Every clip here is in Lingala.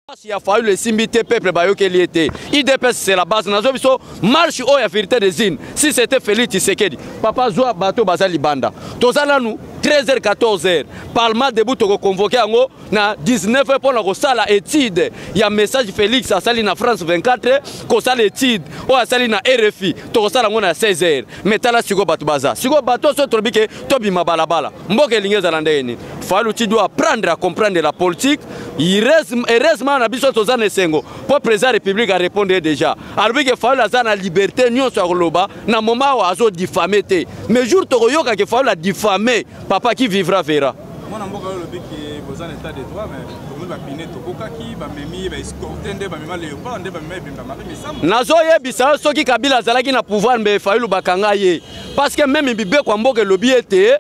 Marche ya Fayulu esimbi te, peuple bayokeli ye te. UDPS c'est la base. Nazo biso marche oyo ya vérité des urnes. Si c'était Félix Tshisekedi, papa zwa bato baza libanda. Toza nanu 13h 14h. Parlement debout toko convoquer yango na 19h pona kosala étude ya message Félix asali na France 24, kosala étude oyo asali na RFI. Tokosala yango na 16h. Mais tala siko bato baza. Siko bato so tolobi ke tobima balabala. Mboka elingi ezala ndenge nini? Fayulu, tu dois apprendre à comprendre la politique. Heureusement na biso toza na esengo mpo président ya république arépondre ye déjà, alobi ke Fayulu aza na liberté nyonso ya koloba na moment awa, azodifame te. Mais jour tokoyoka ke Fayulu adifame, papa, qui vivra verra. Mwana mboka, oyo olobi ke boza na état de droit, mais tomoni bapine tokokaki, bamemi baescorte nde bamema léopard, nde bamema ebemba Marie Misamu. Nazoyebisa yo, soki Kabila azalaki na pouvoir, mbe Fayulu bakanga ye, parce que même mibeko ya mboka elobi ete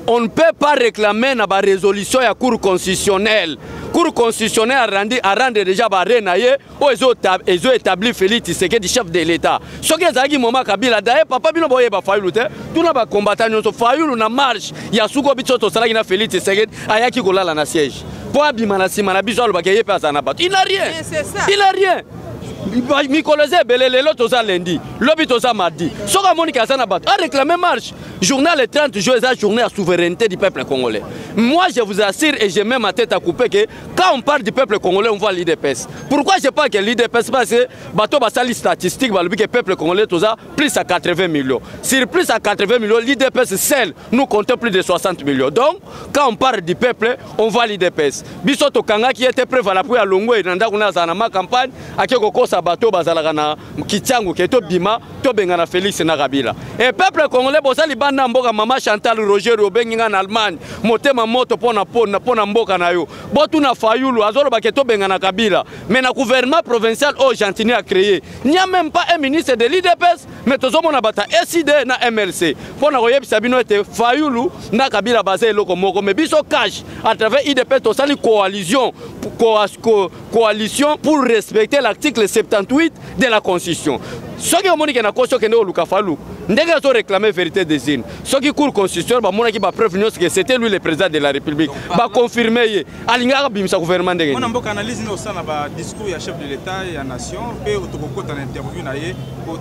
on ne peut pas réclamer na barésolution ya Cour constitutionnelle. Cour constitutionnelle arendre déjà baarrêt na ye oyo ezoétablir Félix Tshisekedi chef de l'État. Soki ezalaki moma Kabila daye, papa, bino boyeba Fayulu te. Tuna bacombattants nyonso. Fayulu, na marche ya suko biso tosalaki na Félix Tshisekedi, ayaki kolala na siège mpo abima na nsima na biso, alobaki ye mpe azala na bato. Il n'a rien. Mais c'est ça. Il n'a rien. Mikolo eza ebele. Lelo toza lundi, lobi toza mardi. Soki amoniki aza na bato, aréclame marche. Journal le 30 juin eza journée ya souveraineté du peuple congolais. Moi, je vous assure et je mets ma tête à couper que quand on parle du peuple congolais, on voit l'UDPS. Pourquoi je parle que l'UDPS? Parce que bato basali statistique, balobi que peuple congolais toza plus à 80 millions. Sur plus à 80 millions, l'UDPS seul, nous comptons plus de 60 millions. Donc quand on parle du peuple, on voit l'UDPS. Biso tokangaki ye te. Preuve à l'appui, ya longwe na ndako na azala na ma campagne, ake kokosa bato bazalaka na Kitiango ke tobima, tobengana Félix na Kabila. E peuple congolais, bozali banda mboka. Mama Chantal Roger, obengi nga na Allemagne, motema moto mpo na mboka na yo. Botuna Fayulu, azoloba ke tobengana Kabila, mais na gouvernement provincial oyo Gentiny a créé, n'y a même pas un ministre de l'UDPS. Mais tozomona bato ya ECiDé na MLC. Mpo na koyebisa bino ete Fayulu na Kabila baza eloko moko. Mais biso CACH, à travers UDPS, tosali coalition pour respecter l'article 78 de la Constitution. Soki omoni ke na kosi, okende koluka Fayulu ndenge azoréclame vérité des urnes. Soki Cour constitutionnelle bamonaki bapreuve nyonso ke c'était lui le président de la République, baconfirme ye, alingaka bimisa gouvernement ndenge Mwana mboka, analyse nini osala na badiscours ya chef de l'État, ya nation, mpe tokokota na interview na ye po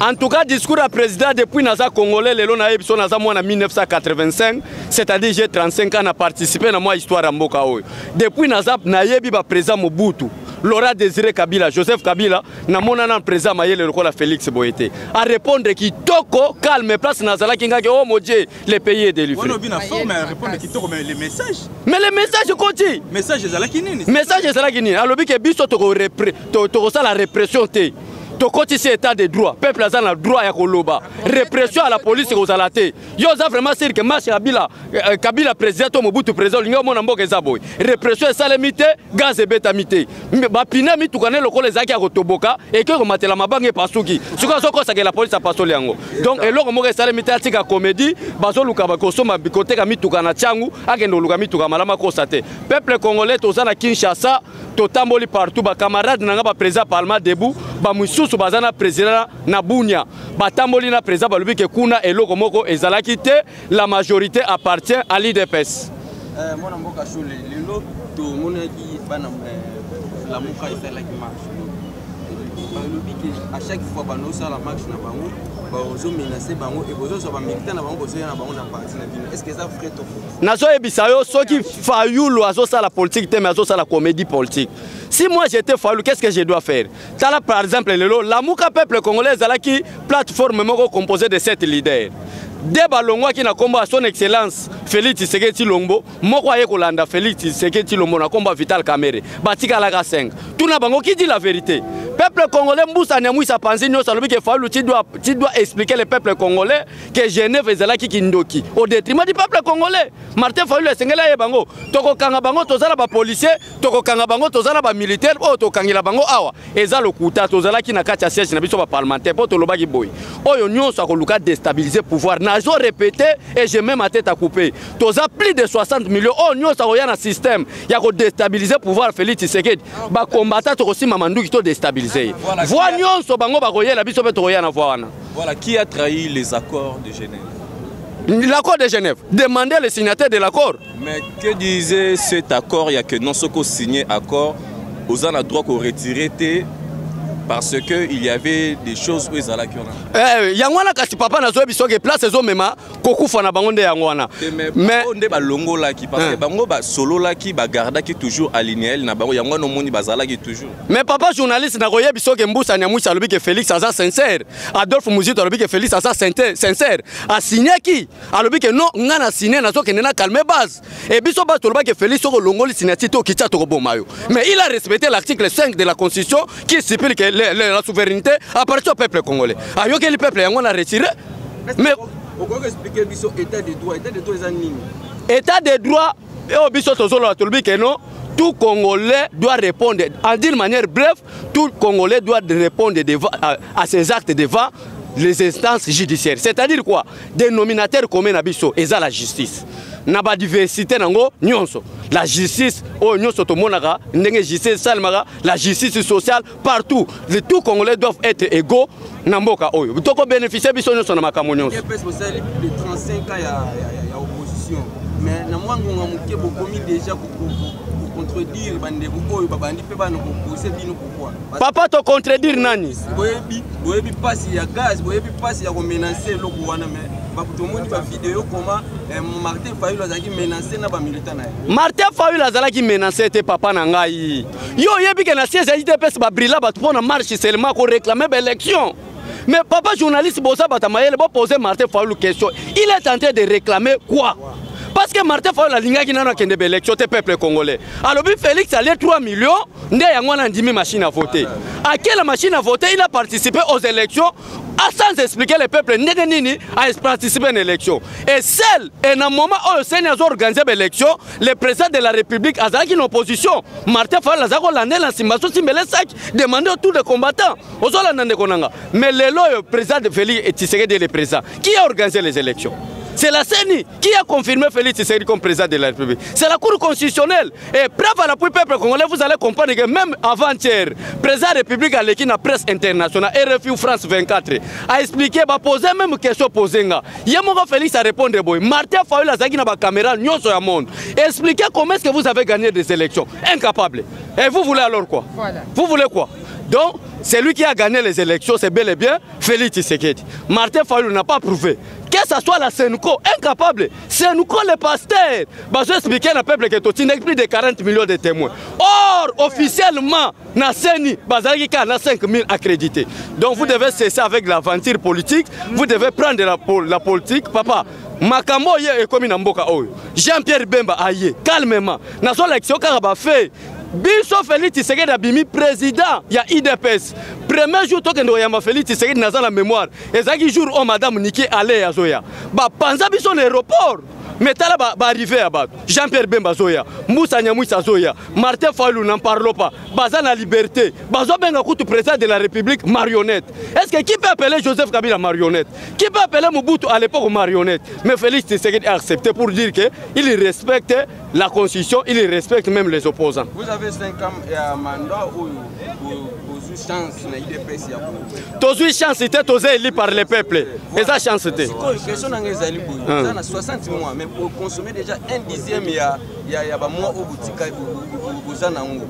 En tout cas, discours ya président, depuis naza congolais, lelo nayebi so naza mwana 1985, c'est-à-dire j'ai 35 ans na participer na mwa histoire ya mboka oyo. Depuis naza, nayebi baprésident Mobutu, Laurent Désiré Kabila, Joseph Kabila, namona na président mayele lokola Félix boye te. Arépondre kitoko, calme. Place nazalaki ngaki: oh mon Dieu, le pays est délivré. Wana obi na forme ya répondre kitoko, mais le message? Mais le message koti. Message ezalaki nini? Message ezalaki nini? Alobi ke biso tokosala répression te, tokotisi état de droit, peuple aza na droit ya koloba, répression ya la police ekozala te. Yo oza vraiment sûr ke marche Kabila, Kabila président to Mobutu président, olingi omona mboka eza boye? Répression esalemi te, gaz ebetami te, bapine mituka ne lokola ezalaki ya kotoboka, eke komatela mabanga, epasuki. Soki azokosakela police apasoli yango, donc eloko moko esalemi te. Atika comédie. Bazoluka kosomba, koteka mituka na Tiangu, akende koluka mituka malamu, akosa te peuple congolais. Toza na Kinshasa, totamboli partout. Bacamarade na nga, baprésident Parlement debout, bamisusu baza na président na Bunia, batamboli na président, balobi ke kuna eloko moko ezalaki te. La majorité appartient à l'UDPS. Mwana mboka Shole, lelo tomonaki bana Lamuka esalaki marche. Balobi ke à chaque fois bandosala marche na bango, bazomenace bango e bozozwa bamilitant na bango, bozoya na bango na parti na bino. Est ce que eza vrai to faux? Nazoyebisa yo, soki Fayulu azosala politique te, mais azosala comédie politique. Si moi j'étais Fayulu, qu'est ce que je dois faire? Tala par exemple lelo Lamuka peuple congolais ezalaki plateforme moko composé de sept leaders. De balongwaki na nkombo ya Son Excellence Félix Tshisekedi Tshilombo, moko aye kolanda Félix Tshisekedi Tshilombo na nkombo ya Vital Kamerhe, batikalaka 5. Tuna bango qui dit la vérité. Peuple congolais, Mbusa Nyamwisi apanzi nyonso, alobi ke Fayulu, tu dois expliquer le peuple congolais que Genève ezalaki kindoki au détriment du peuple congolais. Martin Fayulu esengeli ayeba bango. Tokokanga bango, toza na bapolicier, tokokanga bango, toza na bamilitaire oyo tokangela bango. Awa eza lokuta. Tozalaki na kati ya siège na biso baparlementaire mpo tolobaki boye: oyo nyonso akoluka déstabiliser pouvoir, nazo répéter et je mets ma tête à couper, toza plus de 60 millions, oyo nyonso akoya na système ya kodéstabiliser pouvoir Félix Tshisekedi, bakombata, tokosimba manduki, todéstabiliser ye. Voix nyonso bango bakoyela biso mpe tokoya na voix wana. Voilà, qui a trahi les accords de Genève? L'accord de Genève, demandez le signataire de l'accord. Mais que disait cet accord? Il y a que non, ce qu'on signé accord, Boza na droit ko retirer te parce que il y avait des choses oyo ezalaki wana. Eh, yango wana kasi papa nazoyebi soki place ezomema kokufa na bango nde yango wana. Mais nde balongolaki parce que bango basololaki, bagardaki toujours alinéel na bango, yango wana omoni bazalaki toujours. Mais papa journaliste, nakoyebi soki Mbusa Nyamwisi alobi ke Félix aza sincère, Adolphe Muzito alobi ke Félix aza sincère, asignaki, alobi ke non, nga na signe, nazokende na calme base. Et biso bato tolobaki Félix, soki olongoli signature te, okitya, tokoboma yo. Mais il a respecté l'article 5 de la Constitution qui stipule que la souveraineté appartient au peuple congolais. Ayokeli peuple, yango na retiré. Mais okoki expliquer biso état de droit? État de droit eza nini? État de droit oyo biso tozoloba, tolobi ke non, tout Congolais doit répondre, en d'une manière bref, tout Congolais doit répondre devant, à ses actes devant les instances judiciaires. C'est-à-dire quoi? Dénominateur commun na biso eza la justice. Na badiversité nango nyonso. La justice oyo nyonso tomonaka ndenge justice esalemaka, la justice sociale partout. Les tout Congolais doivent être égaux na mboka oyo. Tokobénéficie biso nyonso na makambo nyonso. UDPS bosali plus de 35 ans ya opposition, mais na mwa ngonga moke bokomi déjà kocontredire bandeko oyo babandi mpe bana kopose bino. Pourquoi? Papa, tocontredire nani? Boyebi mpasi ya gaz, boyebi mpasi ya komenacer eloko wana, mais tomoni bavideo koma Martin Fayulu azalaki menacé na bamilitant na ye. Martin Fayulu azalaki menacé te, papa na ngai. Yo oyebi ke na siège ya UDPS babrila bato mpo na marche seulement koréclame baélection. Mais papa journaliste, boza bato ya mayele, bopose Martin Fayulu question: il est en train de réclamer quoi? Parce que Martin Fayulu alingaki nano akende baélection te. Peuple congolais alobi Félix alie 3 millions, nde yango wana andimi machine à voter. Akela machine à voter, il a participé aux élections sans expliquer le peuple ndenge nini a participé na élection. Et seul et na moment oyo CENI azoorganiser baélection, le président de la République azalaki na opposition. Martin Fayulu azalaki kolandela nsima, azosimbela saki, demande autour de combattants. Ozolanda, ndeko nanga? Mais lelo oyo président de Félix Tshisekedi est le président. Qui a organisé les élections? C'est la CENI. Qui a confirmé Félix Tshisekedi comme président de la République? C'est la Cour constitutionnelle. Et preuve à l'appui, peuple congolais, vous allez comprendre que même avant-hier, président de la République a la presse internationale, RFI ou France 24, a expliqué, va poser même question posée. Yemoko Félix a répondu, boy. Martin Fayulu azaki na ba caméra nyonso ya monde. Expliquez comment est-ce que vous avez gagné des élections. Incapable. Et vous voulez alors quoi? Voilà. Vous voulez quoi? Donc, c'est lui qui a gagné les élections, c'est bel et bien Félix Tshisekedi. Martin Fayulu n'a pas prouvé. Que ce soit la CENCO, incapable. CENCO, le pasteur, bazo expliquer au peuple que totindi plus de 40 millions de témoins. Or, officiellement, na CENI, bazalaki kaka na 5 000 accrédités. Donc, vous devez cesser avec l'aventure politique, vous devez prendre la politique. Papa, makambo ye ekomi na mboka oyo. Jean-Pierre Bemba aye, calmement. Nazolakisa yo kaka bafe. Biso Félix Tshisekedi abimi président ya UDPS, premier jour tokende koyamba Félix Tshisekedi, naza na mémoire, ezalaki jour oyo madame Nikki Haley azoya, bapanza biso na aéroport. Mais tala baarrivé ya bato: Jean-Pierre Bemba azoya, Mbusa Nyamwisi azoya, Martin Fayulu, n'en parlons pas, baza na liberté. Bazobenga kutu président de la République marionnette. Est ce que qui peut appeler Joseph Kabila marionnette? Qui peut appeler Mobutu à l'époque marionnette? Mais Félix Tshisekedi a accepté pour dire que il respecte la Constitution, il respecte même les opposants. Vous avez 5 ans ya mandat oyo bozwi chance na UDPS ya Tozwi chance te, toza élu par le peuple, eza chance te. Sikoyo question na ngai ezali boye: eza na 60 mois, mais boconsommer déjà un dixième ya bamois oyo botika boza nango.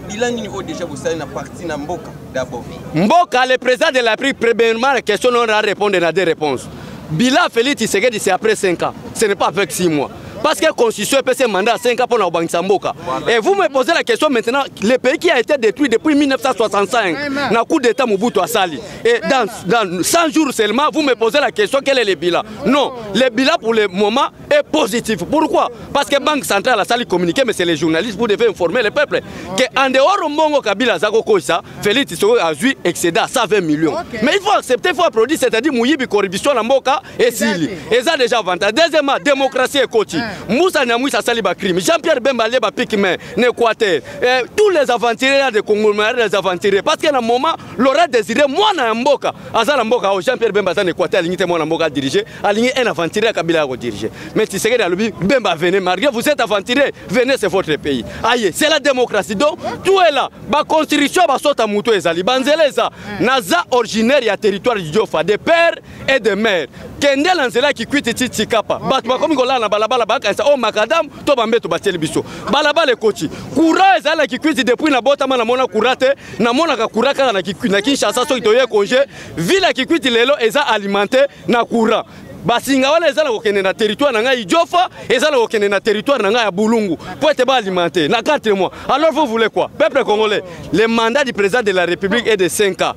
Bilan nini oyo déjà bosali na parti na mboka d'abord? Mboka, le président de la République, premièrement, la question, on a répondre na deux réponses. Bilan Félix Tshisekedi, c'est après 5 ans, ce n'est pas avec 6 mois, parce que la Constitution epesi mandat à 5 ans pour la mboka. Et vous me posez la question maintenant, le pays qui a été détruit depuis 1965, na coup d'état Mobutu asali. Et dans 100 jours seulement, vous me posez la question, quel est le bilan? Non, le bilan pour le moment est positif. Pourquoi? Parce que Banque centrale asali communiqué, mais c'est les journalistes, vous devez informer le peuple. Que en dehors mbongo Kabila azako kosa, Félix Tshisekedi a excédé à 120 millions. Mais il faut accepter, il faut applaudir, c'est-à-dire moyibi, corruption na mboka esili. Et ça déjà avantage. Deuxièmement, démocratie ekoti. Mbusa Nyamwisi asali ba crime. Jean-Pierre Bemba alie ba pique main na Équateur. Eh, tous les aventuriers de Congo, les aventuriers, parce que na moment Laurent Désiré mwana ya mboka aza na mboka oyo, Jean-Pierre Bemba aza na Équateur, alingi te mwana mboka diriger, alingi un aventurier ya Kabila ya kodiriger. Mais Tshisekedi alobi: Bemba, venez, malgré vous êtes aventurier, venez, c'est votre pays. Aye, c'est la démocratie. Donc tout est là. Baconstruction basota moto ezali, banzela eza. Naza originaire ya territoire Idiofa, de père et de mère. Kende na nzela ya Kikwit ti Tshikapa, bato bakomi kolala na balabala. bakanisa oyo makadamu to bambeto batieli biso. Balabala ekoti, courant ezali na Kikwiti. Depuis nabotama namona courant te, namonaka courant kaka na Kinshasa soki toye congé. Ville ya Kikwiti lelo eza alimenté na courant. Basinga wana eza na kokende na territoire na ngai Idiofa, eza na kokende na territoire na ngai ya Bulungu po ete baalimenter na 4 mois. Alors vous voulez quoi, peuple congolais? Le mandat du président de la République est de 5 ans.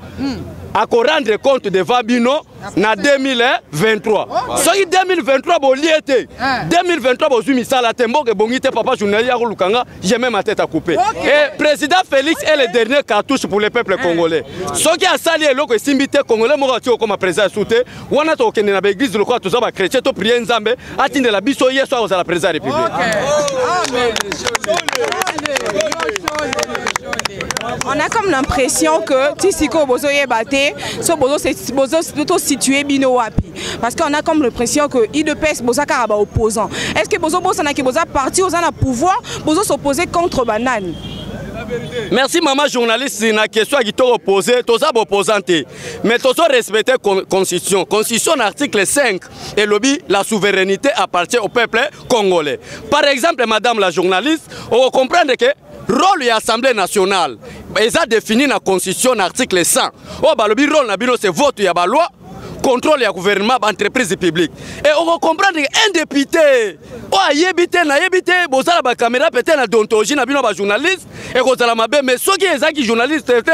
Akorendre compte devant bino na 2023. Soki 2023 bolie te, 2023 bozwi misala te, mboka ebongi te, papa journaliste akolukanga, j'ai même ma tête à couper. Et président Félix est le dernier cartouche pour le peuple congolais. Soki asali eloko esimbi te, Congolais moko ati okoma président su te. Wana tokokende na baeglise lokola toza bachrétien, toprier Nzambe atindela biso Yesu akozala président ya République. On a comme l'impression que tisiko bozoyeba te so bozo tosituer bino wapi, parce qu'on a comme l'impression que UDPS boza kaka ba opposant. Est-ce que bozo bosanaki boza parti oza na pouvoir, bozo s'opposer contre banani? Merci, mama journaliste, na question ya kitoko posé. Toza baopposant te, mais tozo respecter constitution. Constitution na article 5 elobi: la souveraineté appartient au peuple congolais. Par exemple, madame la journaliste, okocomprendre que rôle ya Assemblée nationale eza défini na constitution na article 100 oyo balobi rôle na bino, c'est vote ya baloi, contrôle ya gouvernement, baentreprise publique. Et okocomprendre que un député oyo ayebi te, nayebi te, bozala bacaméra peut-être na déontologie na bino bajournaliste ekozala mabe, mais soki ezalaki journaliste te,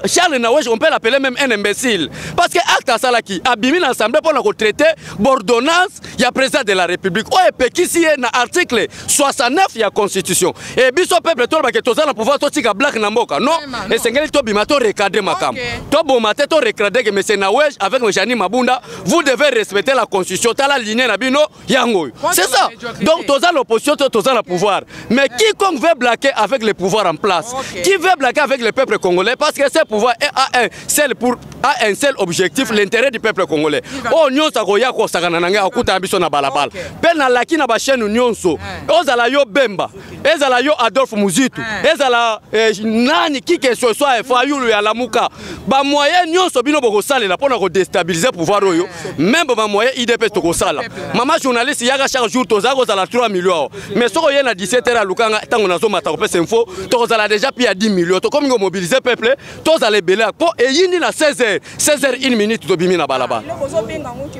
Charles Nawej, on peut l'appeler même un imbécile, parce que acte asalaki, abimi na assemblée mpona kotraiter baordonnance ya président de la République oyo epekisi ye na article 69 ya constitution. E biso peuple tolobake toza na pouvoir, totika blague na mboka? Non, esengeli tobima, torecadrer makambo, toboma te, torecadrer ke monsieur Nawej avec Jeanine Mabunda, vous devez respecter la constitution. Tala ligne na bino yango oyo, c'est ça. Donc toza l'opposition to toza na pouvoir, mais quiconque veut blaguer avec le pouvoir en place, qui veut blaguer avec le peuple congolais, parce que ce pouvoir est a un seul objectif, l'intérêt du peuple congolais, oyo nyonso akoya kosakana na ngai akutana biso na balabala. Mpe nalaki na bachaîne nyonso, ozala yo Bemba, ezala yo Adolphe Muzitu, ezala nani, qui que ce soit, Fayulu ya Lamuka, bamoyen nyonso bino bokosalela mpona kodéstabiliser pouvoir oyo, même bamoyen UDPS tokosala. Mama journaliste, yaka chaque jour, toza kozala 3 millions awa, mais soki oye na 17 heures, alukanga ntango nazomata kopesa info, tokozala déjà pi ya 10 millions. Tokomi komobiliser peuple, tozala ebele mpo eyindi na 16 heures, 16 heures 1 minute, tobimi na balabala. Bozobenga yango ke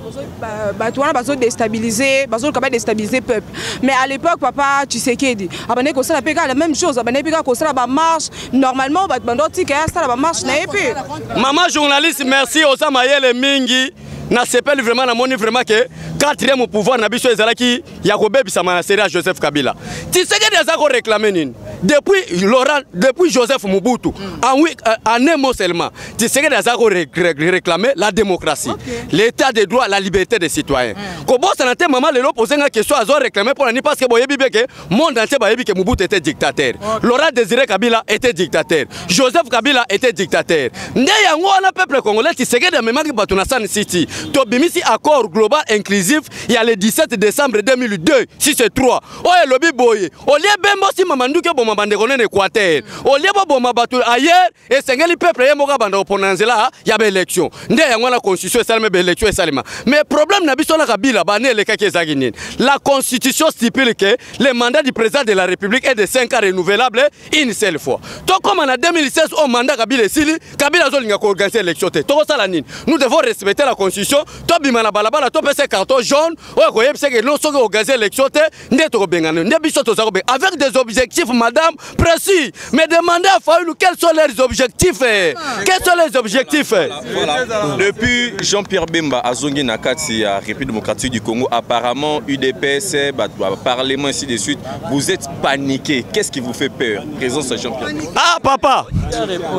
bato wana bazodéstabiliser, bazoluka badéstabiliser peuple. Mais à l'époque, papa Tshisekedi abandaki kosala mpe kaka la même chose, abandaki mpe kaka kosala bamarche normalement, bato bando tika ye asala bamarche na ye mpe. Mama journaliste, merci, oza mayele mingi, nasepeli vraiment. Namoni vraiment ke quatrième pouvoir na biso ezalaki ya kobebisama na série ya Joseph Kabila. Tshisekedi aza koréclamer nini depuis Laurent, depuis Joseph Mobutu? En un mot seulement, Tshisekedi aza koréclamer la démocratie, l'état de droit, la liberté des citoyens. Kobosana te, mama, lelo posenga question, azo réclamer mpo na nini? Parce que boyebi bien ke monde entier bayebi ke Mobutu était dictateur, Laurent Désiré Kabila était dictateur, Joseph Kabila était dictateur. Nde yango wana peuple congolais, Tshisekedi amemaki bato na Sun City, tobimisi accord global inclusif ya le 17 décembre 2002, 6 et 3, oyo elobi boye: olie Bemba osima manduki oboma bandeko nene Équateur, olie boboma bato ailleurs, esengeli peuple ye moko abanda kopona nzela ya baélection. Nde yango wana constitution esalema, baélection esalema. Mais problème na biso na Kabila bane elekaki ezalaki nini? La constitution stipule que le mandat du président de la République est de 5 ans, renouvelable une seule fois. Tokóma na 2016 oyo mandat Kabila esili, Kabila azolinga koorganiser élection te. Tokosala nini? Nous devons respecter la constitution, tobima na balabala, topesa carton jaune oyo koyebisa ke no, soki organiser élection te, nde tokobengana. Nde biso toza kobenga avec des objectifs, madame, précis. Mais demandez à Fayulu quels sont leurs objectifs, eh? Quels sont les objectifs, eh? Voilà. Depuis Jean-Pierre Bemba azongi na kati ya République démocratique du Congo, apparemment UDPS, ba parlement, ainsi de suite, vous êtes paniqué. Qu'est-ce qui vous fait peur? Présence de Jean-Pierre Bemba. Ah papa,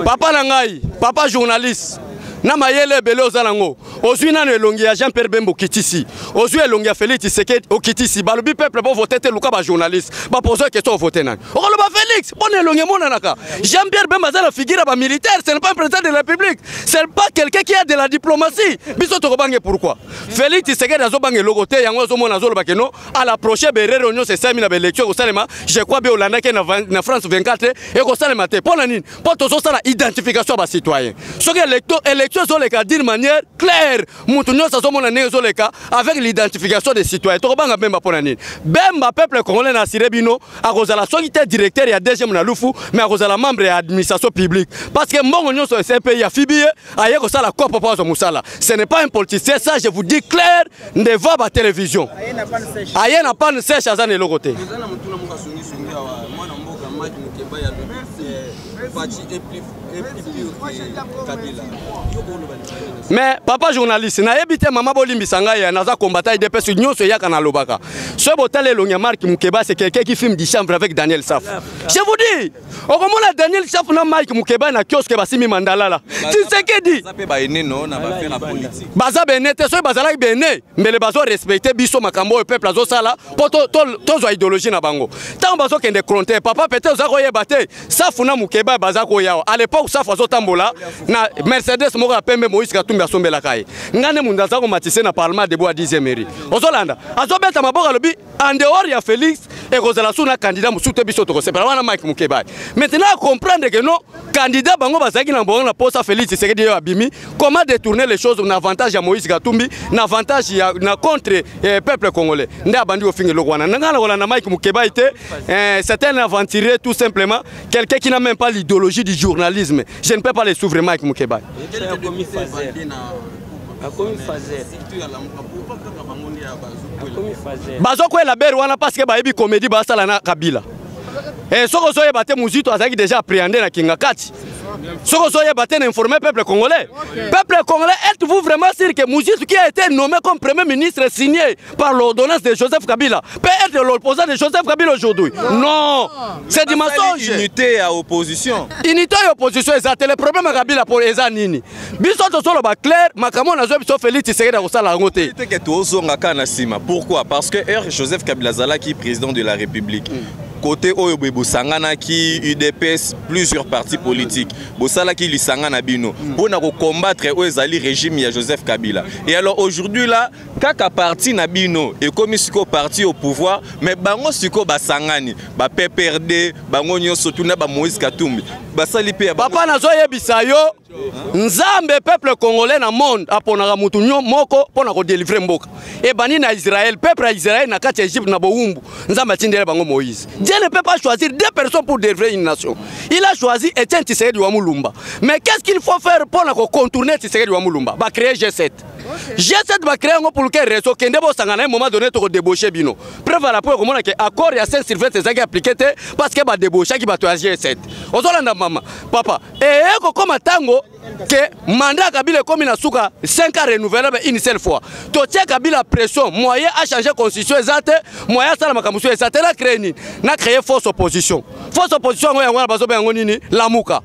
papa na ngai, papa journaliste, na mayele ebele oza nango, ozwi nano elongi ya Jean Pierre Bemba, okitisi, ozwi elongi ya Félix Tshisekedi, okitisi. Balobi peuple bovote te, luka bajournaliste bapose question, ovote nani? Okoloba Félix mpona elongi emonanaka. Jean Pierre Bemba aza na figure ya bamilitaire, ce n'est pas un président de la République, ce n'est pas quelqu'un qui a de la diplomatie. Biso tokobange pourquoi? Félix Tshisekedi azobanga eloko te. Yango azomona, azoloba ke non, à la prochaine berere nyonso esalemi na baélection ekosalema, je crois bien olandaki na France 24, ekosalema te. Mpo na nini? Mpo tozosala identification ya bacitoyen. Soki élection Élection ezoleka d'une manière claire, moto nyonso azomona ndenge ezoleka avec l'identification des citoyens. Tokobanga Bemba mpo na nini? Bemba, peuple congolais, na assuré bino, akozala soki te directeur ya DGM na Lufu, mais akozala membre ya administration publique, parce que mbongo nyonso SPI afibi ye, aye kosala kopo mpo azwa mosala. Ce n'est pas un politicien, ça je vous dis clair devant ba télévision. Aye na panne sèche, aza na eloko te. Eza na motuna moko asongisongi awa, mwana mboka Mike Mokeba ya lobi Fatshi est plus pur que Kabila. Yo koloba nini? Mais papa journaliste, nayebi te, mama, bolimbisa ngai ya naza combattant UDPS. Nyonso eyaka nalobaka. Soki botala elongi ya Mark Mukeba, c'est quelqu'un qui fume du chanvre avec Daniel Saf. Je vous dis, okomona Daniel Saf na Mike Mukeba na kiosque, basimi mandalala Tshisekedi. Baza mpe baene no na bafere ya politique. Baza bene te. Soki bazalaki bene, mbele bazorespecte biso. Makambo oyo peuple azosala mpo tozwa idéologie na bango ntango bazokende cronte. Papa, peut-être oza koyeba te, Safu na Mokeba baza koyawa. À l'époque, Safu azotambola na Mercedes moko ya pembe, Moïse Katumbi asombelaka ye. Ngai nde mundu aza komatise na parlement debout ya 10e mairie. Ozolanda azobeta maboko, alobi en dehors ya Félix ekozala su na candidat mosusu te, biso tokosepela wana. Mike Mokeba maintenant acomprendre que non, candidat bango bazalaki na bango na posa Félix Tshisekedi oyo abimi. Comment détourner les choses na avantage ya Moïse Katumbi, na avantage ya na contre peuple congolais? Nde abandi kofinga eloko wana. Nanga na kolanda Mike Mokeba te, c'est un aventurier, tout simplement, quelqu'un qui n'a même pas l'idéologie du journalisme. Je ne peux pas le suivre, Mike Mokeba. Akomi fazer, akomi fazer. Surtout ya Lamuka, pourquoi kaka bango nde ya bazokwela? Akomi fazer. Bazokwela bere wana parce que bayebi comédie basala na Kabila. Soki ozoyeba te, Muzito azalaki déjà appréhendé na Kinga Kati. Soki ozoyeba te, na informer peuple congolais. Peuple congolais, êtes-vous vraiment sûr que Muzito, qui a été nommé comme premier ministre signé par l'ordonnance de Joseph Kabila, peut être l'opposant de Joseph Kabila aujourd'hui? Non, c'est du mensonge. Unité ya opposition. Unité ya opposition eza te. Le problème ya Kabila po eza nini? Biso tozoloba clair, makambo nazwa biso, Félix Tshisekedi akosala yango te. Te ke tozonga kaka na nsima. Pourquoi? Parce que r Joseph Kabila azalaki président de la République, côté oyo boye bosanganaki UDPS, plusieurs partis politiques, bosalaki lisanga na bino mpona kocombattre oyo ezali régime ya Joseph Kabila. Et alors aujourd'hui là, kaka parti na bino ekomi sikoyo parti au pouvoir, mais bango sikoyo basangani, ba PPRD, bango nyonso tuna ba Moïse Katumbi basali mpe ya bango. Papa, nazoyebisa yo, Nzambe, peuple congolais na monde aponaka mutu nyo moko mpo na kodélivrer mboka. Ebandi na Israel, peuple ya Israel na kati ya Egypte na bowumbu, Nzambe atindeli bango Moïse. Dieu ne peut pas choisir deux personnes pour délivrer une nation. Il a choisi Etienne Tshisekedi wa Mulumba. Mais qu'est-ce qu'il faut faire mpo na kocontourner Tshisekedi wa Mulumba? Bacréer G7. G7, bacréer yango pour quelle raison? Kende bosangana na un moment donné, tokodébauche bino. Preuve à la po ekomona ke accord ya Saint Sylvestre ezalaki appliqué te, parce que badébauchaki bato ya G7. Ozolanda, mama, papa, eye kokóma ntango ke mandat ya Kabila ekómi na suka, 5 ans renouvelable une seule fois. Totie Kabila pression, moyen achanger constitution eza te, moyen asala makambo mosusu eza te. Na créé nini? Na créé fausse opposition. Fausse opposition yango, yango wana bazobenga yango nini? Lamuka.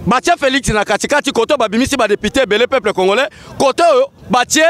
Batie Félix na katikati, kote oyo babimisi badéputé ebele, peuple congolais, kote oyo batie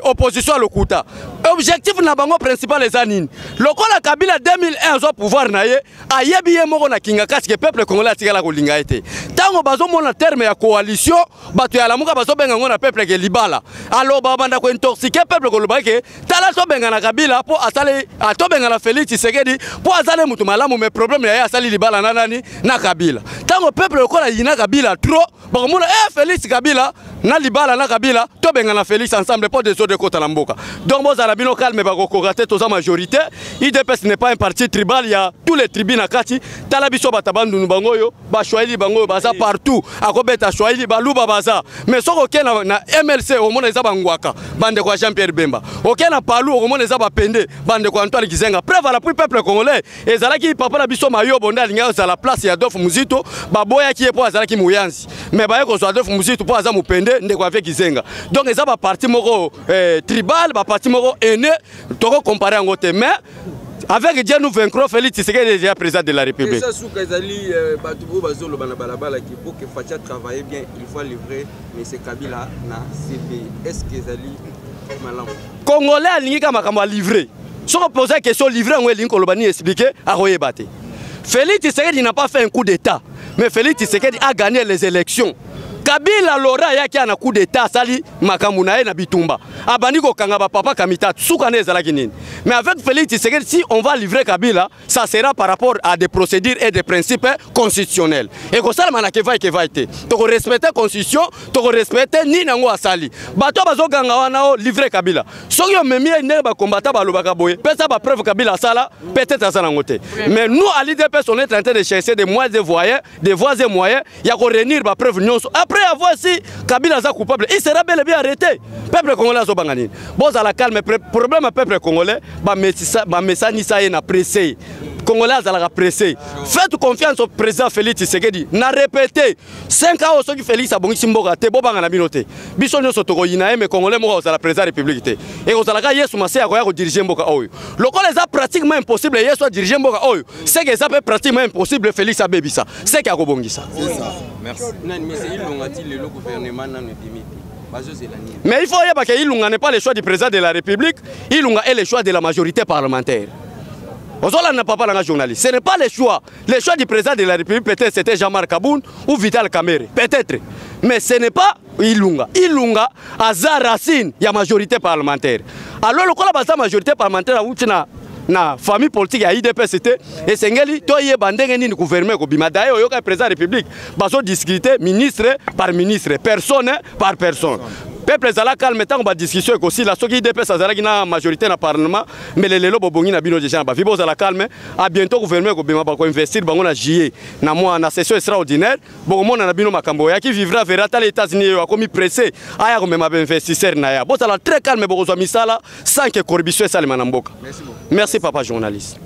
opposition ya lokuta. Objectif na bango principal eza nini? Lokola Kabila 2001 azwa pouvoir na ye, ayebi ye moko na Kinga Kati ke peuple congolais atikala kolinga ye te. Ntango bazomona terme ya coalition, bato ya Lamuka bazobenga yango na peuple ke libala. Alors babanda kointoxiquer peuple, koloba ke tala, tobengana Kabila mpo asali, tobengana Félix Tshisekedi mpo azali motu malamu, mais problème ya ye, asali libala na nani? Na Kabila. Ntango peuple lokola yina Kabila trop, bakomona Félix, Kabila na libala na Kabila, tobengana Félix ensemble mpo désordre ekota na mboka. Donc bozala bino calme, bakokoka te. Toza majorité. UDPS n'est pas un parti tribal, ya tous les tribus na kati. Tala biso bato Bandundu bango oyo, Baswahili bango oyo, baza partout. Akobeta Swahili, Baluba baza. Mais soki okei na MLC, omona eza Bangwaka, bandeko ya Jean Pierre Bemba. Okei na Palu, okomona eza Bapende, bandeko ya Antoine Gizenga. Preuve à l'appui, peuple congolais, ezalaki papa na biso Mayobo nde alingaki kozala place ya Adolphe Muzito. Baboyaki ye mpo azalaki moyanzi, mais baye kozwa Adolphe Muzito mpo aza mopende, ndeko avec Gizenga. Donc eza baparti moko tribal, baparti moko ene, tokocomparer yango te. Mais avec Dieu, nous vaincrons. Félix Tshisekedi est déjà président de la République. Eza suka, ezali bato oyo bazoloba na balabala ki pour que Fatshi travaille bien, il faut livrer mais c'est Kabila na CPI. Est ce que ezali malamu? Congolais alingi kaka makambo ya livre. Soki opose question, livre yango elingi koloba nini, expliquer, akoyeba te. Félix Tshisekedi n'a pas fait un coup d'état, mais Félix Tshisekedi a gagné les élections. Kabila Laurent ayaki na coup d'état, asali makambo na ye na bitumba, abandi kokanga bapapa Kamitatu, suka nde ezalaki nini? Mais avec Félix Tshisekedi, si on va livrer Kabila, ça sera par rapport à des procédures et des principes constitutionnels. Ekosalama na kevai kevai te. Tokorespecte constitution, tokorespecte nini yango asali. Bato bazoganga wana o livrer Kabila, soki omemi ye ndenge bakombata balobaka boye, pesa bapreuve Kabila asala, peut-être aza nango te. Mais nous, à l'UDPS, on est en train de chercher des moyens et voyers, des voies et moyens ya koréunir bapreuve nyonso. Après avoir, si Kabila aza coupable, il sera bel et bien arrêté. Peuple congolais azobanga nini? Bozala calme. Problème ya peuple congolais, bamesanisa ye na pressé. Congolais azalaka pressé. Faites confiance au président Félix Tshisekedi. Na répété, 5 ans, soki Félix abongisi mboka te, bobanga na bino te. Biso nyonso tokoyina ye, mais congolais moko akozala président ya république te. Ekozalaka Yesu Masiya akoya kodirige mboka oyo. Lokola eza pratiquement impossible Yesu adirige mboka oyo, seke eza mpe pratiquement impossible Félix abebisa, seke akobongisa. Merci. Nani, mais Ilunga, ti lelo gouvernement nano ebimi te, bazozela nini? Mais il faut oyeba ke Ilunga n'est pas le choix du président de la République. Ilunga est le choix de la majorité parlementaire. Ozolanda, papa nanga journaliste, ce n'est pas le choix. Le choix du président de la République, peut-être c'était Jean-Marc Kabund ou Vital Kamerhe, peut-être, mais ce n'est pas Ilunga. Ilunga aza racine ya majorité parlementaire. Alors lokola baza majorité parlementaire, awuti na famille politique ya UDPS te, esengeli toyeba ndenge nini gouvernement ekobima. D'ailleurs, oyoka président ya république, bazodiscute ministre par ministre, personne par personne. Peuple ezala calme. Ntango badiscussion ekosila, soki UDPS azalaki na majorité na parlement, mbele lelo bobongi na bino déjà na bavi. Bozala calme, à bientôt gouvernement ekobima, bakoinvestir bango na juillet na mwa na session extraordinaire. Bokomona na bino makambo oyaki, vivra verra. Tala États-Unis oyo akomi pressé aya komema bainvestisseur na ya. Bozala très calme, bokozwa misala sans que corruption esalema na mboka. Merci, papa journaliste.